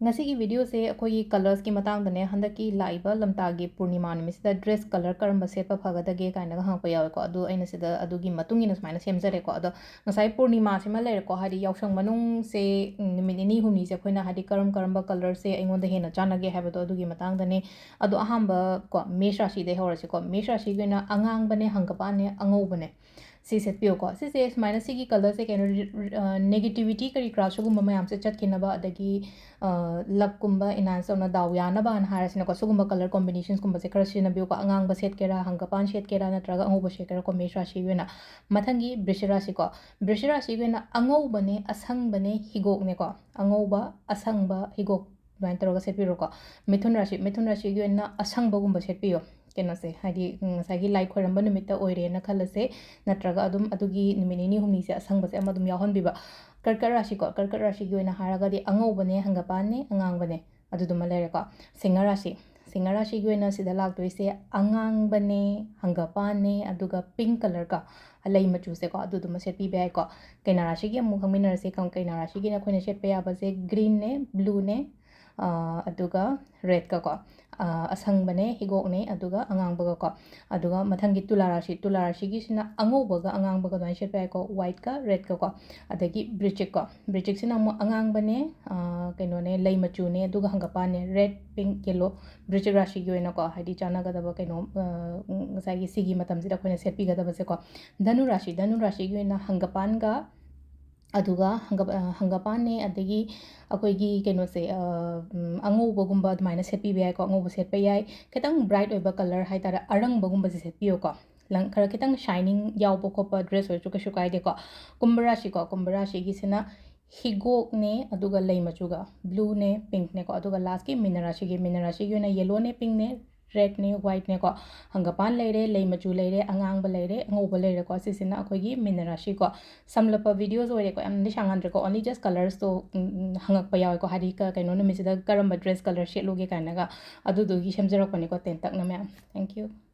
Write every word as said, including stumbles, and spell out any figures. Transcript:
ꯉꯁꯤꯒꯤ videoꯁꯦ ꯑꯩꯈꯣꯏꯒꯤ colorsꯀꯤ ꯃꯇꯥꯡꯗꯅꯦ꯫ ꯍꯟꯗꯛꯀꯤ ꯂꯥꯛꯏꯕ ꯂꯝꯇꯥꯒꯤ ꯄꯨꯔꯅꯤꯃꯥ ꯅꯨꯃꯤꯠꯁꯤꯗ dress colour ꯀꯔꯝꯕ ꯁꯦꯠꯄ ꯐꯒꯗꯒꯦ ꯀꯥꯏꯅꯒ ꯍꯪꯉꯛꯄ ꯌꯥꯎꯋꯦꯀꯣ꯫ ꯑꯗꯨ ꯑꯩꯅ ꯁꯤꯗ ꯑꯗꯨꯒꯤ ꯃꯇꯨꯡ ꯏꯟꯅ ꯁꯨꯃꯥꯏꯅ ꯁꯦꯝꯖꯔꯦꯀꯣ꯫ ꯑꯗꯣ ꯉꯁꯥꯏ ꯄꯨꯔꯅꯤꯃꯥꯁꯤꯃ ꯂꯩꯔꯦꯀꯣ, ꯍꯥꯏꯗꯤ ꯌꯥꯎꯁꯪ ꯃꯅꯨꯡꯁꯦ, ꯎꯝ, ꯅꯨꯃꯤꯠ ꯅꯤꯅꯤ ꯍꯨꯝꯅꯤꯁꯦ ꯑꯩꯈꯣꯏꯅ ꯍꯥꯏꯗꯤ ꯀꯔꯝ ꯀꯔꯝꯕ colourꯁꯦ ꯑꯩꯉꯣꯟꯗ ꯍꯦꯟꯅ ꯆꯥꯟꯅꯒꯦ ꯍꯥꯏꯕꯗꯣ ꯑꯗꯨꯒꯤ ꯃꯇꯥꯡꯗꯅꯦ꯫ ꯑꯗꯣ ꯑꯍꯥꯟꯕ ꯀꯣ, ꯃꯦꯁ ꯔꯥꯁꯤꯗꯩ ꯍꯧꯔꯁꯤꯀꯣ꯫ ꯃꯦꯁ ꯔꯥꯁꯤꯒꯤ ꯑꯣꯏꯅ ꯑꯉꯥꯡꯕꯅꯦ, ꯍꯪꯒꯄꯥꯟꯅꯦ, ꯑꯉꯧꯕꯅꯦ꯫ ꯁꯤ ꯁꯦꯠꯄꯤꯌꯨꯀꯣ꯫ ꯁꯤꯁꯦ ꯁꯨꯃꯥꯏꯅ ꯁꯤꯒꯤ colourꯁꯦ ꯀꯩꯅꯣ, ꯔꯤ-, ꯔꯤ-, ꯑ, negativity ꯀꯔꯤ ꯀꯔꯥ ꯁꯤꯒꯨꯝꯕ ꯃꯌꯥꯝꯁꯦ ꯆꯠꯈꯤꯅꯕ, ꯑꯗꯒꯤ, ꯑ, luckꯀꯨꯝꯕ enhance ꯇꯧꯅ, ꯗꯥꯎ ꯌꯥꯅꯕꯅ ꯍꯥꯏꯔꯁꯤꯅꯀꯣ, ꯁꯤꯒꯨꯝꯕ colour combinationsꯀꯨꯝꯕꯁꯦ ꯈꯔ ꯁꯤꯖꯤꯟꯅꯕꯤꯌꯨꯀꯣ꯫ ꯑꯉꯥꯡꯕ ꯁꯦꯠꯀꯦꯔꯥ, ꯍꯪꯒꯄꯥꯟ ꯁꯦꯠꯀꯦꯔꯥ, ꯅꯠꯇ꯭ꯔꯒ ꯑꯉꯧꯕ ꯁꯦꯠꯀꯦꯔꯥꯀꯣ, ꯃꯦꯁ ꯔꯥꯁꯤꯒꯤ ꯑꯣꯏꯅ꯫ ꯃꯊꯪꯒꯤ ꯕ꯭ꯔꯤꯁ ꯔꯥꯁꯤꯀꯣ꯫ ꯕ꯭ꯔꯤꯁ ꯔꯥꯁꯤꯒꯤ ꯑꯣꯏꯅ ꯑꯉꯧꯕꯅꯦ, ꯑꯁꯪꯕꯅꯦ, ꯍꯤꯒꯣꯛꯅꯦꯀꯣ꯫ ꯑꯉꯧꯕ, ꯑꯁꯪꯕ, ꯍꯤꯒꯣꯛ, ꯑꯗꯨꯃꯥꯏꯅ ꯇꯧꯔꯒ ꯁꯦꯠꯄꯤꯔꯣꯀꯣ꯫ ꯃꯤꯊꯨꯟ ꯔꯥꯁꯤ, ꯃꯤꯊꯨꯟ ꯔꯥꯁꯤꯒꯤ ꯑꯣꯏꯅ ꯑꯁꯪꯕꯒꯨꯝꯕ ꯁꯦꯠꯄꯤꯌꯣ꯫ ꯀꯩꯅꯣꯁꯦ, ꯍꯥꯏꯗꯤ, ꯎꯝ, ꯉꯁꯥꯏꯒꯤ ꯂꯥꯏ ꯈꯣꯏꯔꯝꯕ ꯅꯨꯃꯤꯠꯇ ꯑꯣꯏꯔꯦꯅ ꯈꯜꯂꯁꯦ, ꯅꯠꯇ꯭ꯔꯒ ꯑꯗꯨꯝ ꯑꯗꯨꯒꯤ ꯅꯨꯃꯤꯠ ꯅꯤꯅꯤ ꯍꯨꯝꯅꯤꯁꯦ ꯑꯁꯪꯕꯁꯦ ꯑꯃ ꯑꯗꯨꯝ ꯌꯥꯎꯍꯟꯕꯤꯕ꯫ ꯀꯔꯀꯠ ꯔꯥꯁꯤꯀꯣ, ꯀꯔꯀꯠ ꯔꯥꯁꯤꯒꯤ ꯑꯣꯏꯅ ꯍꯥꯏꯔꯒꯗꯤ ꯑꯉꯧꯕꯅꯦ, ꯍꯪꯒꯄꯥꯟꯅꯦ, ꯑꯉꯥꯡꯕꯅꯦ, ꯑꯗꯨꯗꯨꯃ ꯂꯩꯔꯦꯀꯣ꯫ ꯁꯤꯡꯍ ꯔꯥꯁꯤ, ꯁꯤꯡꯍ ꯔꯥꯁꯤꯒꯤ ꯑꯣꯏꯅ ꯁꯤꯗ ꯂꯥꯛꯇꯣꯏꯁꯦ ꯑꯉꯥꯡꯕꯅꯦ, ꯍꯪꯒꯄꯥꯟꯅꯦ, ꯑꯗꯨꯒ pink colourꯀꯣ, ꯂꯩ ꯃꯆꯨꯁꯦꯀꯣ, ꯑꯗꯨꯗꯨꯃ ꯁꯦꯠꯄꯤꯕ ꯌꯥꯏꯀꯣ꯫ ꯀꯩꯅꯥ ꯔꯥꯁꯤꯒꯤ ꯑꯃꯨꯛ ꯈꯪꯃꯤꯟꯅꯔꯁꯦ꯫ ꯀꯝ-, ꯀꯩꯅꯥ ꯔꯥꯁꯤꯒꯤꯅ ꯑꯩꯈꯣꯏꯅ ꯁꯦꯠꯄ ꯌꯥꯕꯁꯦ greenꯅꯦ, blueꯅꯦ, ꯑ, ꯑꯗꯨꯒ redꯀꯀꯣ꯫ ꯑ, ꯑꯁꯪꯕꯅꯦ, ꯍꯤꯒꯣꯛꯅꯦ, ꯑꯗꯨꯒ ꯑꯉꯥꯡꯕꯒꯀꯣ꯫ ꯑꯗꯨꯒ ꯃꯊꯪꯒꯤ ꯇꯨꯂꯥ ꯔꯥꯁꯤ, ꯇꯨꯂꯥ ꯔꯥꯁꯤꯒꯤꯁꯤꯅ ꯑꯉꯧꯕꯒ ꯑꯉꯥꯡꯕꯒ ꯑꯗꯨꯃꯥꯏꯅ ꯁꯦꯠꯄ ꯌꯥꯏꯀꯣ, whiteꯀ redꯀꯀꯣ꯫ ꯑꯗꯒꯤ ꯕ꯭ꯔꯤꯆꯤꯛꯀꯣ, ꯕ꯭ꯔꯤꯆꯤꯛꯁꯤꯅ ꯑꯃꯨꯛ ꯑꯉꯥꯡꯕꯅꯦ, ꯑ, ꯀꯩꯅꯣꯅꯦ, ꯂꯩ ꯃꯆꯨꯅꯦ, ꯑꯗꯨꯒ ꯍꯪꯒꯄꯥꯟꯅꯦ, red, pink, yellow, ꯕ꯭ꯔꯤꯆꯤꯛ ꯔꯥꯁꯤꯒꯤ ꯑꯣꯏꯅꯀꯣ, ꯍꯥꯏꯗꯤ ꯆꯥꯟꯅꯒꯗꯕ ꯀꯩꯅꯣ, ꯑ, ꯉꯁꯥꯏꯒꯤ ꯁꯤꯒꯤ ꯃꯇꯝꯁꯤꯗ ꯑꯩꯈꯣꯏꯅ ꯁꯦꯠꯄꯤꯒꯗꯕꯁꯦꯀꯣ꯫ ꯙꯅꯨ ꯔꯥꯁꯤ, ꯙꯅꯨ ꯔꯥꯁꯤꯒꯤ ꯑꯣꯏꯅ ꯍꯪꯒꯄꯥꯟꯒ, ꯑꯗꯨꯒ ꯍꯪꯒꯞ-, ꯑ, ꯍꯪꯒꯄꯥꯟꯅꯦ, ꯑꯗꯒꯤ ꯑꯩꯈꯣꯏꯒꯤ ꯀꯩꯅꯣꯁꯦ, ꯑ, ꯎꯝ, ꯑꯉꯧꯕꯒꯨꯝꯕ ꯑꯗꯨꯃꯥꯏꯅ ꯁꯦꯠꯄꯤꯕ ꯌꯥꯏꯀꯣ, ꯑꯉꯧꯕ ꯁꯦꯠꯄ ꯌꯥꯏ꯫ ꯈꯤꯇꯪ bright ꯑꯣꯏꯕ colour ꯍꯥꯏꯇꯥꯔꯦ, ꯑꯔꯪꯕꯒꯨꯝꯕꯁꯦ ꯁꯦꯠꯄꯤꯌꯨꯀꯣ꯫ ꯂꯪ ꯈꯔ ꯈꯤꯇꯪ shining ꯌꯥꯎꯕ ꯈꯣꯠꯄ dress ꯑꯣꯏꯔꯁꯨ ꯀꯩꯁꯨ ꯀꯥꯏꯗꯦꯀꯣ꯫ ꯀꯨꯝꯚ ꯔꯥꯁꯤꯀꯣ, ꯀꯨꯝꯚ ꯔꯥꯁꯤꯒꯤꯁꯤꯅ ꯍꯤꯒꯣꯛꯅꯦ, ꯑꯗꯨꯒ ꯂꯩ ꯃꯆꯨꯒ, blueꯅꯦ, pinkꯅꯦꯀꯣ, ꯑꯗꯨꯒ lastꯀꯤ ꯃꯤꯅ ꯔꯥꯁꯤꯒꯤ, ꯃꯤꯅ ꯔꯥꯁꯤꯒꯤ ꯑꯣꯏꯅ yellowꯅꯦ, pinkꯅꯦ, redꯅꯦ, whiteꯅꯦꯀꯣ, ꯍꯪꯒꯄꯥꯟ ꯂꯩꯔꯦ, ꯂꯩ ꯃꯆꯨ ꯂꯩꯔꯦ, ꯑꯉꯥꯡꯕ ꯂꯩꯔꯦ, ꯑꯉꯧꯕ ꯂꯩꯔꯦꯀꯣ꯫ ꯁꯤꯁꯤꯅ ꯑꯩꯈꯣꯏꯒꯤ ꯃꯤꯅ ꯔꯥꯁꯤꯀꯣ꯫ ꯁꯝꯂꯞꯄ videos ꯑꯣꯏꯔꯦꯀꯣ, ꯌꯥꯝꯅꯗꯤ ꯁꯥꯡꯍꯟꯗ꯭ꯔꯦꯀꯣ, only just colorsꯇꯣ, ꯎꯝ, ꯎꯝ, ꯍꯪꯉꯛꯄ ꯌꯥꯎꯋꯦꯀꯣ, ꯍꯥꯏꯗꯤ ꯀ-, ꯀꯩꯅꯣ ꯅꯨꯃꯤꯠꯁꯤꯗ ꯀꯔꯝꯕ dress colour ꯁꯦꯠꯂꯨꯒꯦ ꯀꯥꯏꯅꯒ, ꯑꯗꯨꯗꯨꯒꯤ ꯁꯦꯝꯖꯔꯛꯄꯅꯤꯀꯣ, ꯇꯦꯟꯇꯛꯅ ꯃꯌꯥꯝ꯫ Thank you꯫